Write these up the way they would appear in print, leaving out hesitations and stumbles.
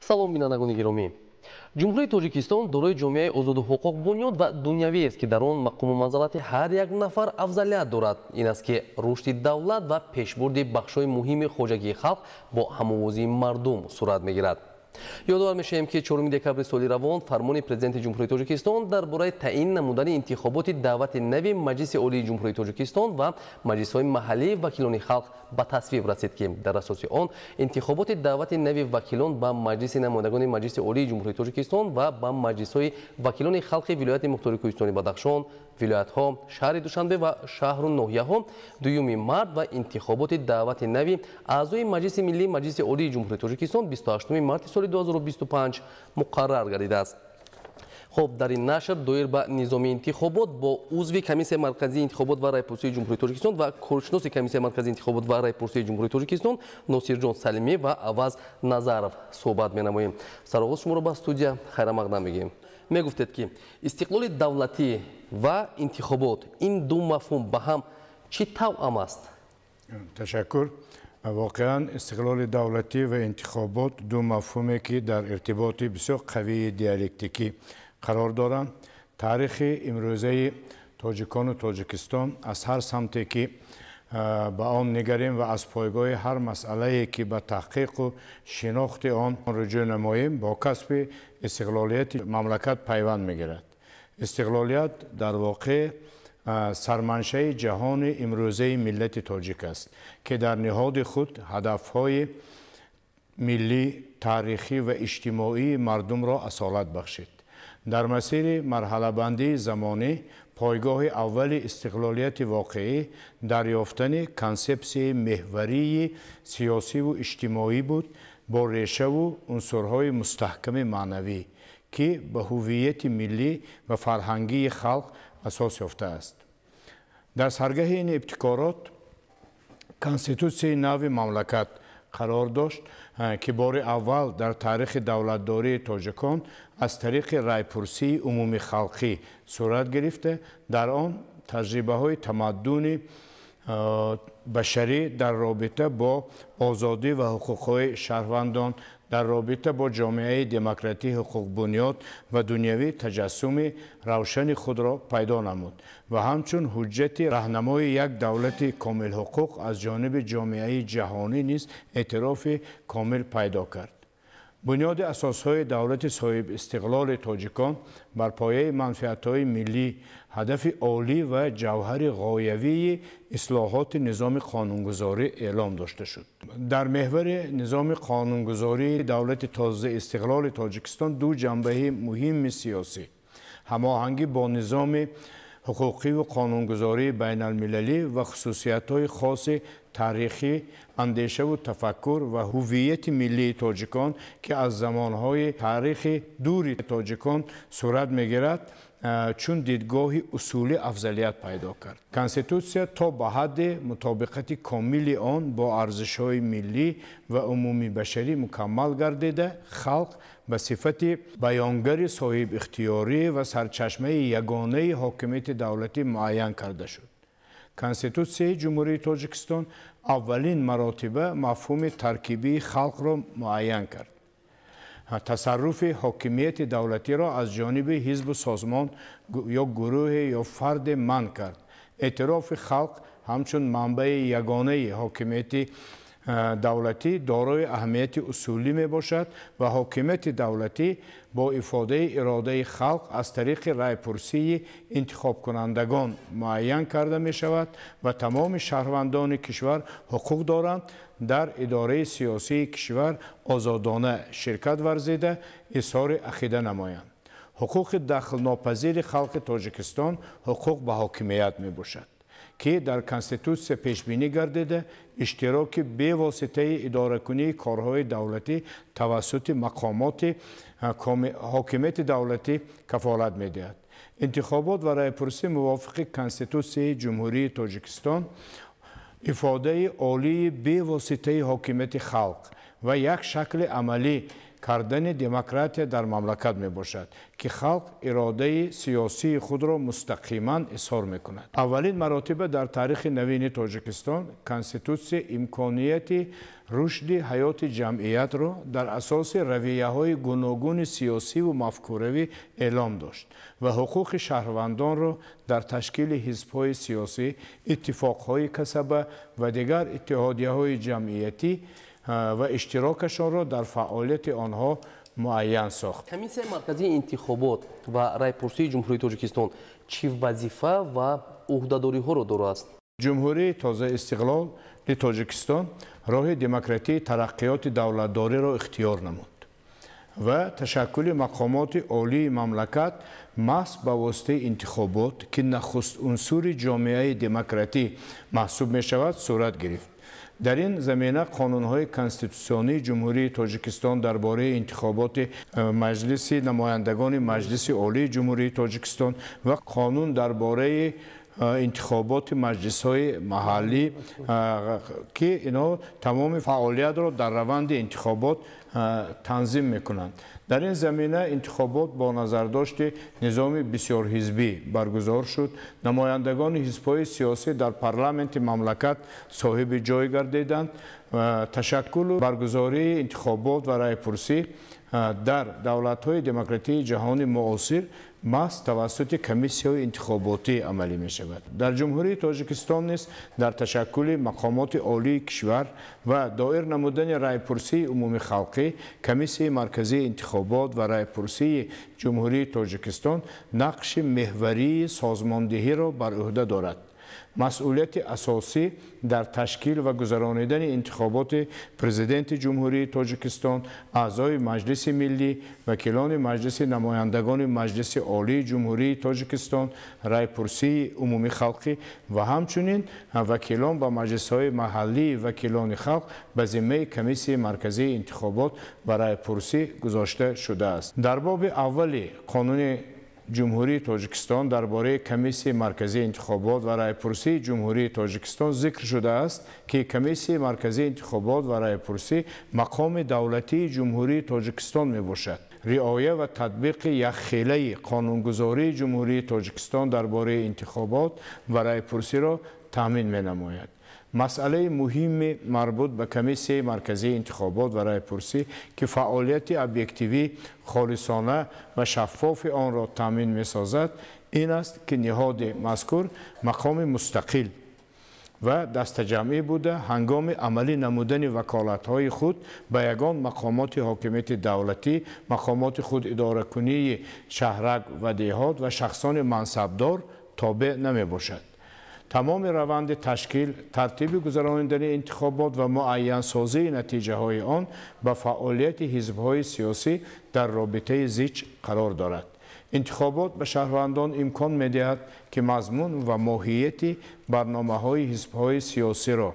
Салом, бинандагони гиромӣ. Ҷумҳурии Тоҷикистон дорои ҷомеаи озоду ҳуқуқбунёд ва дунявиест, ки дар он мақому манзалати ҳар як нафар афзалият дорад. Ин аст, ки рушди давлат ва пешбурди бахшҳои муҳими хоҷагии халқ бо ҳамовозии мардум сурат мегирад. Ёдовар мешавем, ки 4 декабри соли равон фармони Президенти Ҷумҳурии Тоҷикистон дар бораи таъин намудани интихоботи даъвати нави Маҷлиси Олии Ҷумҳурии Тоҷикистон ва маҷлисҳои маҳаллии вакилони халқ ба тасвиб расид, ки дар асоси он интихоботи даъвати нави вакилон ба Маҷлиси намояндагони Маҷлиси Олии Ҷумҳурии Тоҷикистон ва ба маҷлисҳои вакилони халқи вилояти мухтори Кӯҳистони Бадахшон, вилоятҳо, шаҳри Душанбе ва шаҳру ноҳияҳо 2 март ва интихоботи даъвати нави аъзои Маҷлиси Миллии Маҷлиси Олии Ҷумҳурии Тоҷикистон 28 марти соли 2025 муқаррар гардидааст. Хоб, дар ин нашр доир ба низоми интихобот бо узви Комиссияи марказии интихобот ва райпурсии Ҷумҳурии Тоҷикистон ва коршиноси Комиссияи марказии интихобот ва райпурсии Ҷумҳурии Тоҷикистон Носирҷон Салимӣ ва Аваз Назаров суҳбат менамоем. Сароғоз шуморо ба студия хайрамақдам мегӯем. Мегуфтед, ки истиқлоли давлатӣ ва интихобот, ин ду мафҳум ба ҳам чӣ тавъам аст? Ташаккур. Воқеан, истиқлоли давлатӣ ва интихобот ду мафҳуме, ки дар иртиботи бисёр қавии диалектикӣ қарор доранд. Таърихи имрӯзаи тоҷикону Тоҷикистон, аз ҳар самте ки ба он нигарем ва аз пойгоҳи ҳар масъалае, ки ба таҳқиқу шинохти он руҷӯъ намоем, бо касби истиқлолияти мамлакат пайванд мегирад. Истиқлолият дар воқеъ сарманшаи ҷаҳони имрӯзаи миллати тоҷик аст, ки дар ниҳоди худ ҳадафҳои миллӣ, таърихӣ ва иҷтимоии мардумро асолат бахшид. Дар масири марҳалабандии замонӣ пойгоҳи аввали истиқлолияти воқеӣ дарёфтани консепсияи меҳварии сиёсиву иҷтимоӣ буд бо решаву унсурҳои мустаҳками маънавӣ, ки ба ҳуввияти миллӣ ва фарҳангии халқ асос ёфтааст. Дар саргаҳи ин ибтикорот Конститутсияи нави мамлакат қарор дошт, ки бори аввал дар таърихи давлатдории тоҷикон аз тариқи райпурсии умумихалқӣ сурат гирифта, дар он таҷрибаҳои тамаддуни башарӣ дар робита бо озодӣ ва ҳуқуқҳои шаҳрвандон, дар робита бо ҷомеаи демократӣ, ҳуқуқбунёд ва дунявӣ таҷассуми равшани худро пайдо намуд ва ҳамчун ҳуҷҷати раҳнамои як давлати комилҳуқуқ аз ҷониби ҷомеаи ҷаҳонӣ низ эътирофи комил пайдо кард. Бунёди асосҳои давлати соҳибистиқлоли тоҷикон бар пояи манфиатҳои миллӣ, ҳадафи олӣ ва ҷавҳари ғоявии ислоҳоти низоми қонунгузорӣ эълом дошта шуд. Дар меҳвари низоми қонунгузории давлати тозаистиқлоли Тоҷикистон ду ҷанбаи муҳими сиёсӣ: ҳамоҳангӣ бо низоми ҳуқуқиву қонунгузории байналмилалӣ ва хусусиятҳои хоси таърихӣ, андешаву тафаккур ва ҳуввияти миллии тоҷикон, ки аз замонҳои таърихи дури тоҷикон сурат мегирад, чун дидгоҳи усулӣ афзалият пайдо кард. Конститутсия то ба ҳадди мутобиқати комили он бо арзишҳои миллӣ ва умумибашарӣ мукаммал гардида, халқ ба сифати баёнгари соҳибихтиёрӣ ва сарчашмаи ягонаи ҳокимияти давлатӣ муайян карда шуд. Конститутсияи Ҷумҳурии Тоҷикистон аввалин маротиба мафҳуми таркибии халқро муайян кард. Тасарруфи ҳокимияти давлатиро аз ҷониби ҳизбу созмон ё гурӯҳе ё фарде манъ кард. Эътирофи халқ ҳамчун манбаи ягонаи ҳокимияти давлатӣ дорои аҳамияти усулӣ мебошад ва ҳокимияти давлатӣ бо ифодаи иродаи халқ аз тариқи райпурсии интихобкунандагон муайян карда мешавад ва тамоми шаҳрвандони кишвар ҳуқуқ доранд дар идораи сиёсии кишвар озодона ширкат варзида, изҳори ақида намоянд. Ҳуқуқи дахлнопазири халқи Тоҷикистон ҳуқуқ ба ҳокимият мебошад, ки дар Конститутсия пешбинӣ гардида, иштироки бевоситаи идоракунии корҳои давлатӣ тавассути мақомоти ҳокимияти давлатӣ кафолат медиҳад. Интихобот ва райпурсӣ мувофиқи Конститутсияи Ҷумҳурии Тоҷикистон ифодаи олии бевоситаи ҳокимияти халқ ва як шакли амалӣ кардани демократия дар мамлакат мебошад, ки халқ иродаи сиёсии худро мустақиман изҳор мекунад. Аввалин маротиба дар таърихи навини Тоҷикистон Конститутсия имконияти рушди ҳаёти ҷамъиятро дар асоси равияҳои гуногуни сиёсиву мафкуравӣ эълом дошт ва ҳуқуқи шаҳрвандонро дар ташкили ҳизбҳои сиёсӣ, иттифоқҳои касаба ва дигар иттиҳодияҳои ҷамъиятӣ ва иштирокашонро дар фаъолияти онҳо муайян сохт. Комиссияи марказии интихобот ва райпурсии Ҷумҳурии Тоҷикистон чӣ вазифа ва ӯҳдадориҳоро дорааст? Ҷумҳурии тоза истиқлоли Тоҷикистон роҳи демократии тараққиёти давлатдориро ихтиёр намуд ва ташаккули мақомоти олии мамлакат маҳз ба воситаи интихобот, ки нахуст унсури ҷомеаи демократӣ маҳсуб мешавад, сурат гирифт. Дар ин замина қонунҳои конститутсионии Ҷумҳурии Тоҷикистон дар бораи интихоботи Маҷлиси намояндагони Маҷлиси Олии Ҷумҳурии Тоҷикистон ва қонун дар бораи интихоботи маҷлисҳои маҳаллӣ, ки инҳо тамоми фаъолиятро дар раванди интихобот танзим мекунанд. Дар ин замина интихобот бо назардошти низоми бисёрҳизбӣ баргузор шуд. Намояндагони ҳизбҳои сиёсӣ дар парламенти мамлакат соҳиби ҷой гардиданд. Ташаккулу баргузории интихобот ва райпурсӣ дар давлатҳои демократии ҷаҳони муосир маҳз тавассути комиссияҳои интихоботӣ амалӣ мешавад. Дар Ҷумҳурии Тоҷикистон низ дар ташаккули мақомоти олии кишвар ва доир намудани райпурсии умумихалқӣ Комиссияи марказии интихобот ва райпурсии Ҷумҳурии Тоҷикистон нақши меҳварии созмондиҳиро бар ӯҳда дорад. Масъулияти асосӣ дар ташкил ва гузаронидани интихоботи Президенти Ҷумҳурии Тоҷикистон, аъзои Маҷлиси Миллӣ, вакилони Маҷлиси намояндагони Маҷлиси Олии Ҷумҳурии Тоҷикистон, райпурсии умумихалқӣ ва ҳамчунин вакилон ба маҷлисҳои маҳаллии вакилони халқ ба зиммаи Комиссияи марказии интихобот ва райпурсӣ гузошта шудааст. Дар боби аввали қонуни Ҷумҳурии Тоҷикистон дар бораи Комиссияи марказии интихобот ва райпурсии Ҷумҳурии Тоҷикистон зикр шудааст, ки Комиссияи марказии интихобот ва райпурсӣ мақоми давлатии Ҷумҳурии Тоҷикистон мебошад. Риоя ва татбиқи якхелаи қонунгузории Ҷумҳурии Тоҷикистон дар бораи интихобот ва райпурсиро таъмин менамояд. Масъалаи муҳими марбут ба Комиссияи марказии интихобот ва райпурсӣ, ки фаъолияти объективӣ, холисона ва шаффофи онро таъмин месозад, ин аст, ки ниҳоди мазкур мақоми мустақил ва дастаҷамъӣ буда, ҳангоми амалӣ намудани ваколатҳои худ ба ягон мақомоти ҳокимияти давлатӣ, мақомоти худидоракунии шаҳрак ва деҳот ва шахсони мансабдор тобеъ намебошад. Тамоми раванди ташкил, тартиби гузаронидани интихобот ва муайянсозии натиҷаҳои он ба фаъолияти ҳизбҳои сиёсӣ дар робитаи зич қарор дорад. Интихобот ба шаҳрвандон имкон медиҳад, ки мазмун ва моҳияти барномаҳои ҳизбҳои сиёсиро,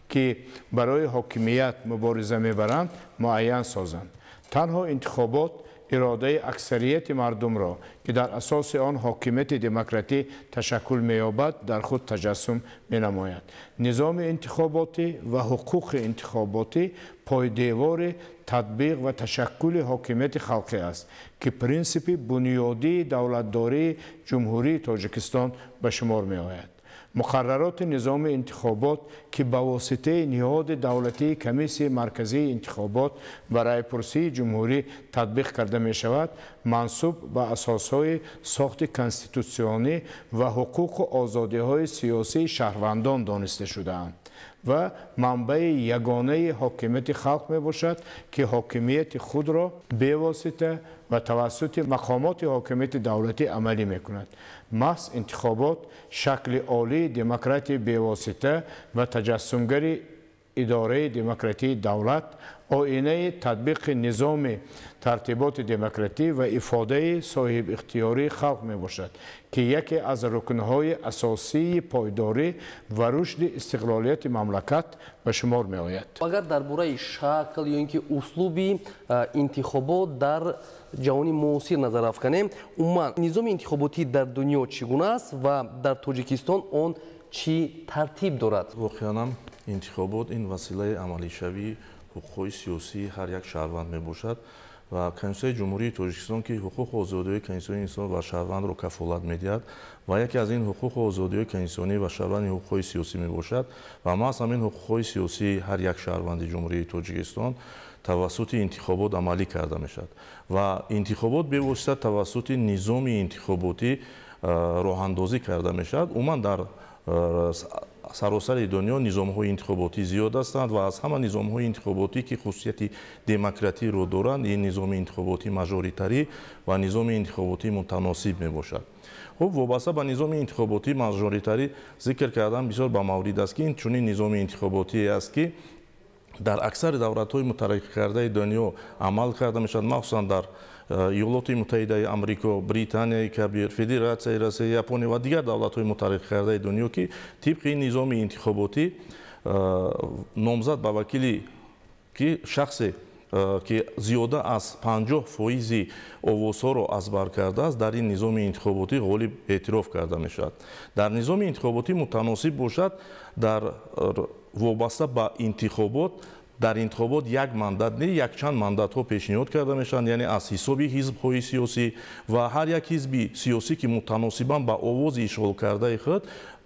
ки барои ҳокимият мубориза мебаранд, муайян созанд. Танҳо интихобот иродаи аксарияти мардумро, ки дар асоси он ҳокимияти демократӣ ташаккул меёбад, дар худ таҷассум менамояд. Низоми интихоботӣ ва ҳуқуқи интихоботӣ пойдевори татбиқ ва ташаккули ҳокимияти халқӣ аст, ки принсипи бунёдии давлатдории Ҷумҳурии Тоҷикистон ба шумор меояд. Муқаррароти низоми интихобот, ки ба воситаи ниҳоди давлатии Комиссияи марказии интихобот ва райпурсии ҷумҳурӣ татбиқ карда мешавад, мансуб ба асосҳои сохти конститутсионӣ ва ҳуқуқу озодиҳои сиёсии шаҳрвандон дониста шудаанд ва манбаи ягонаи ҳокимияти халқ мебошад, ки ҳокимияти худро бевосита ва тавассути мақомоти ҳокимияти давлатӣ амалӣ мекунад. Маҳз интихобот шакли олии демократияи бевосита ва таҷассумгари идораи демократии давлат, оинаи татбиқи низоми тартиботи демократӣ ва ифодаи соҳибихтиёрии халқ мебошад, ки яке аз рукнҳои асосии пойдорӣ ва рушди истиқлолияти мамлакат ба шумор меояд. Агар дар бораи шакл ё ин ки услуби интихобот дар ҷаҳони муосир назар афканем, умуман низоми интихоботӣ дар дунё чӣ гуна аст ва дар Тоҷикистон он чӣ тартиб дорад? Воқеанам интихобот ин василаи амалишавии ҳуқуқҳои сиёсии ҳар як шаҳрванд мебошад ва Конститутсияи Ҷумҳурии Тоҷикистон, ки ҳуқуқу озодиҳои конститутсионии инсон ва шаҳрвандро кафолат медиҳад ва яке аз ин ҳуқуқу озодиҳои конститутсионӣ ва шаҳрванди ҳуқуқҳои сиёсӣ мебошад ва маҳз ҳамин ҳуқуқҳои сиёсии ҳар як шаҳрванди Ҷумҳурии Тоҷикистон тавассути интихобот амалӣ карда мешавад ва интихобот бевосита тавассути низоми интихоботӣ роҳандозӣ карда мешавад. Умуман дар саросари дунё низомҳои интихоботӣ зиёд ҳастанд ва аз ҳама низомҳои интихоботӣ, ки хусусияти демократиро доранд, ин низоми интихоботӣ мажоритарӣ ва низоми интихоботӣ мутаносиб мебошад. Хуб, вобаста ба низоми интихоботӣ мажоритарӣ зикр кардан бисёр ба маврид аст, ки ин чунин низоми интихоботие аст, ки дар аксари давлатҳои мутараққикардаи дунё амал карда мешавад, махсусан дар Иёлоти Муттаҳидаи Амрико, Британияи Кабир, Федератсияи Россия, Япония ва дигар давлатҳои мутараққикардаи дунё, ки тибқи ин низоми интихоботӣ номзад ба вакили, ки шахсе ки зиёда аз 50% овозҳоро аз бар кардааст, дар ин низоми интихоботӣ ғолиб эътироф карда мешавад. Дар низоми интихоботӣ мутаносиб бошад, дар вобаста ба интихобот дар интихобот як мандат не, якчанд мандатҳо пешниҳод карда мешаванд, яъне аз ҳисоби ҳизбҳои сиёсӣ ва ҳар як ҳизби сиёсӣ, ки мутаносибан ба овози ишғолкардаи худ,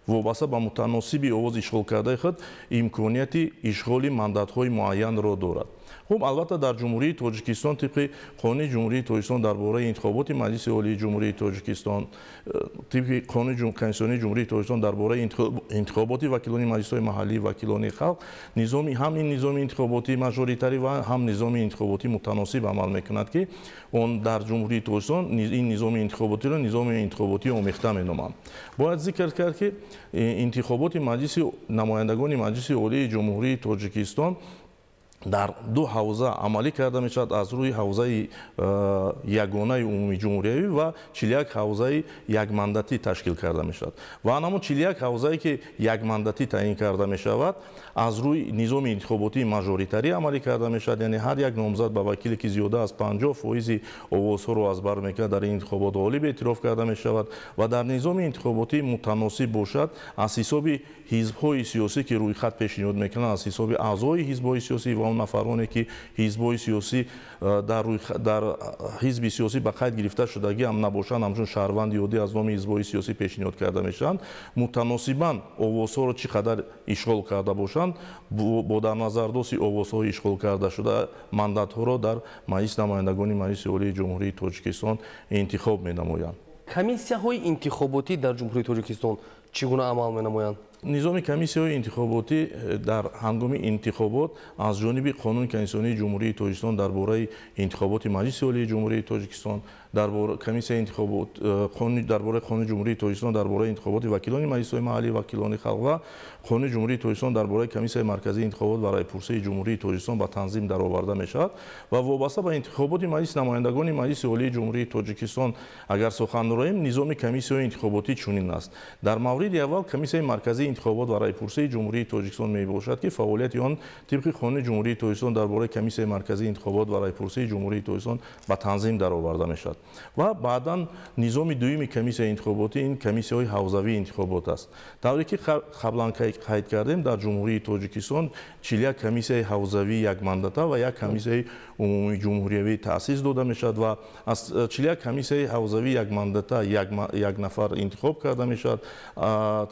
вобаста ба мутаносиби овози ишғолкардаи худ имконияти ишғоли мандатҳои муайянро дорад. Хуб, албатта дар Ҷумҳурии Тоҷикистон тибқи Қонуни Ҷумҳурии Тоҷикистон дар бораи интихоботи Маҷлиси Олии Ҷумҳурии Тоҷикистон, тибқи Қонуни Конститутсионии Ҷумҳурии Тоҷикистон дар бораи интихоботи вакилони маҷлисҳои маҳаллӣ, вакилони халқ, низоми ҳам ин низоми интихоботии мажоритарӣ ва ҳам низоми интихоботии мутаносиб амал мекунад, ки он дар Ҷумҳурии Тоҷикистон ин низоми интихоботиро низоми интихоботии омехта меноманд. Бояд зикр кард, ки интихоботи маҷлиси намояндагони Маҷлиси Олии Ҷумҳурии Тоҷикистон дар ду ҳавза амалӣ карда мешавад, аз рӯи ҳавзаи ягонаи умумиҷумҳуриявӣ ва 41 ҳавзаи якмандатӣ ташкил карда мешавад. Ва ҳамон 41 ҳавзае, ки якмандатӣ таъин карда мешавад, аз рӯи низоми интихоботии мажоритарӣ амалӣ карда мешавад, яъне ҳар як номзад ба вакиле, ки зиёда аз 50% овозҳоро аз бар мекунад, дар ин интихобот ғолиб эътироф карда мешавад ва дар низоми интихоботии мутаносиб бошад, аз ҳисоби ҳизбҳои сиёсӣ, ки рӯйхат пешниҳод мекунанд, аз ҳисоби аъзои ҳизбҳои сиёсӣ ва он нафароне, ки ҳизбҳои сиёсӣ дар ҳизби сиёсӣ ба қайд гирифта шудагӣ ҳам набошанд, ҳамчун шаҳрванди оддӣ аз номи ҳизбҳои сиёсӣ пешниҳод карда мешаванд, мутаносибан овозҳоро чӣ қадар ишғол карда бошанд, бо дар назардошти овозҳои ишғол карда шуда мандатҳоро дар Маҷлиси намояндагони Маҷлиси Олии Ҷумҳурии Тоҷикистон интихоб менамоянд. Комиссияҳои интихоботӣ дар Ҷумҳурии Тоҷикистон чӣ гуна амал менамоянд? Низоми комиссияҳои интихоботӣ дар ҳангоми интихобот аз ҷониби Қонуни Конститутсионии Ҷумҳурии Тоҷикистон дар бораи интихоботи Маҷлиси Олии Ҷумҳурии Тоҷикистон, дар бораи комиссияи интихобот, дар бораи Қонуни Ҷумҳурии Тоҷикистон дар бораи интихоботи вакилони маҷлисҳои маҳаллӣ, вакилони халқ ва Қонуни Ҷумҳурии Тоҷикистон дар бораи Комиссияи марказии интихобот ва раъйпурсии Ҷумҳурии Тоҷикистон ба танзим дароварда мешавад ва вобаста ба интихоботи Маҷлиси намояндагони Маҷлиси Олии Ҷумҳурии Тоҷикистон агар сухан роем, низоми комиссияҳои интихоботӣ чунин аст. Дар мавриди аввал Комиссияи марказии интихобот ва раъйпурсии Ҷумҳурии Тоҷикистон мебошад, ки фаъолияти он тибқи Қонуни Ҷумҳурии Тоҷикистон дар бораи Комиссияи марказии интихобот ва раъйпурсии Ҷумҳурии Тоҷикистон ба танзим дароварда мешавад. Ва баъдан низоми дуюми комиссияи интихоботӣ ин комиссияҳои ҳавзавии интихобот аст. Тавре ки қаблан қайд кардем, дар Ҷумҳурии Тоҷикистон 41 комиссияи ҳавзавии якмандата ва як комиссияи умумии ҷумҳуриявӣ таъсис дода мешавад ва аз 41 комиссияи ҳавзавии якмандата як нафар интихоб карда мешавад,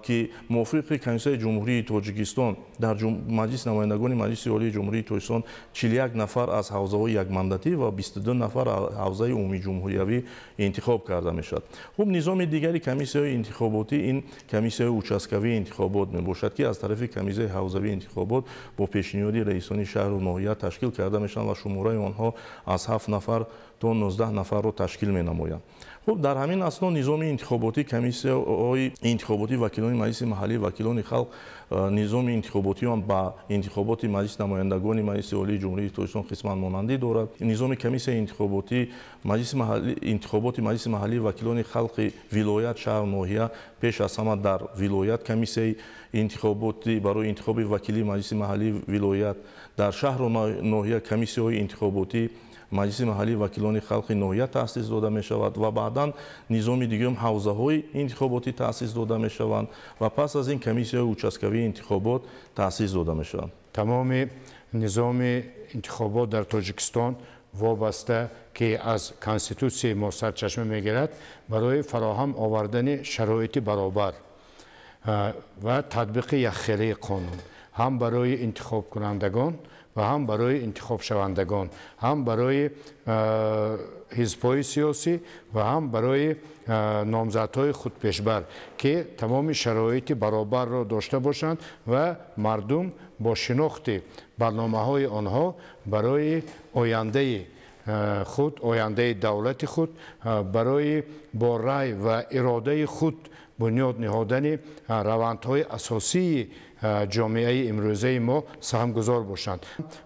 ки мувофиқи Конститутсияи Ҷумҳурии Тоҷикистон дар Маҷлиси намояндагони Маҷлиси Олии Ҷумҳурии Тоҷикистон 41 нафар аз ҳавзаҳои якмандатӣ ва 22 нафар ҳавзаи умумии ҷумҳуриявӣ интихоб карда мешавад. Хуб, низоми дигари комиссияҳои интихоботӣ ин комиссияҳои участкавии интихобот мебошад, ки аз тарафи комиссияи ҳавзавии интихобот бо пешниҳоди раисони шаҳру ноҳия ташкил карда мешаванд ва шумораи онҳо аз 7 нафар то 19 нафарро ташкил менамоянд. Хуб, дар ҳамин асно низоми интихоботӣ комиссияҳои интихоботӣ вакилони маҷлиси маҳаллӣ, вакилони халқ, низоми интихоботӣ он ба интихоботи Маҷлиси намояндагони Маҷлиси Олии Ҷумҳурии Тоҷикистон қисман монандӣ дорад. Низоми комиссияи интихоботӣ маҷлиси маҳаллӣ, интихоботи маҷлиси маҳаллӣ, вакилони халқи вилоят, шаҳр, ноҳия, пеш аз ҳама дар вилоят комиссияи интихоботӣ барои интихоби вакили маҷлиси маҳаллии вилоят, дар шаҳру ноҳия комиссияҳои интихоботӣ маҷлиси маҳаллии вакилони халқи ноҳия таъсис дода мешавад ва баъдан низоми дигар ҳавзаҳои интихоботӣ таъсис дода мешаванд ва пас аз ин комиссияҳои участкавии интихобот таъсис дода мешаванд. Тамоми низоми интихобот дар Тоҷикистон вобаста ки аз Конститутсияи мо сарчашма мегирад, барои фароҳам овардани шароити баробар ва татбиқи якхелаи қонун ҳам барои интихобкунандагон ва ҳам барои интихобшавандагон, ҳам барои ҳизбҳои сиёсӣ ва ҳам барои номзадҳои худпешбар, ки тамоми шароити баробарро дошта бошанд ва мардум бо шинохти барномаҳои онҳо барои ояндаи худ, ояндаи давлати худ, барои бо рай ва иродаи худ бунёд ниҳодани равандҳои асосии ҷомеаи имрӯзаи мо саҳмгузор бошанд.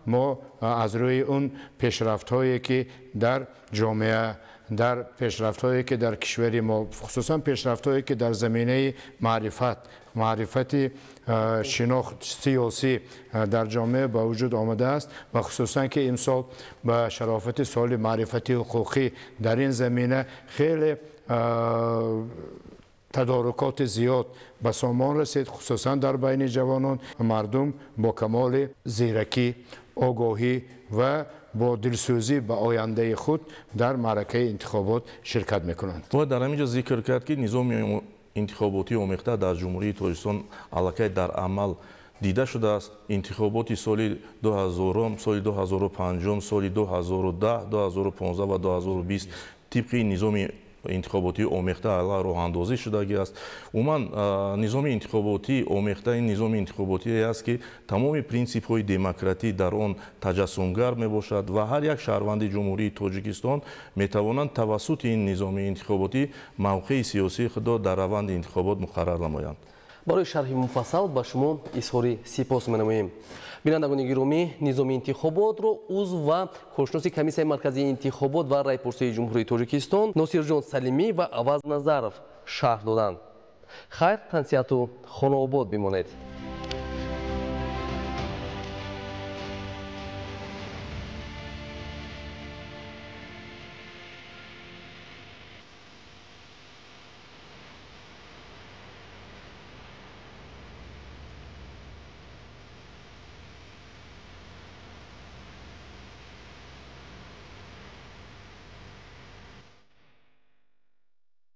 Мо аз рӯи он пешрафтҳое ки дар ҷомеа, дар пешрафтҳое ки дар кишвари мо, хусусан пешрафтҳое ки дар заминаи маърифат, маърифати шинохт сиёсӣ дар ҷомеа ба вуҷуд омадааст ва хусусан ки имсол ба шарофати соли маърифати ҳуқуқӣ дар ин замина хеле тадорукоти зиёд ба сомон расид, хусусан дар байни ҷавонон. Мардум бо камоли зиракӣ, огоҳӣ ва бо дилсӯзӣ ба ояндаи худ дар маъракаи интихобот ширкат мекунанд. Бояд дар ҳамин ҷо зикр кард, ки низоми интихоботии омехта дар Ҷумҳурии Тоҷикистон аллакай дар амал дида шудааст. Интихоботи соли 2000, соли 2005, соли 2010, 2015 ва 2020 тибқи низоми интихоботии омехта алла роҳандозӣ шудагӣ аст. Умуман, низоми интихоботии омехта ин низоми интихоботие аст, ки тамоми принсипҳои демократӣ дар он таҷассумгар мебошад ва ҳар як шаҳрванди Ҷумҳурии Тоҷикистон метавонанд тавассути ин низоми интихоботӣ мавқеи сиёсии худро дар раванди интихобот муқаррар намоянд. Барои шарҳи муфассал ба шумо изҳори сипос менамоем. Бинандагони гиромӣ, низоми интихоботро узв ва коршиноси Комиссияи марказии интихобот ва райпурсии Ҷумҳурии Тоҷикистон Носирҷон Салимӣ ва Аваз Назаров шарҳ доданд. Хайр, тансиҳату хонаобод бимонед.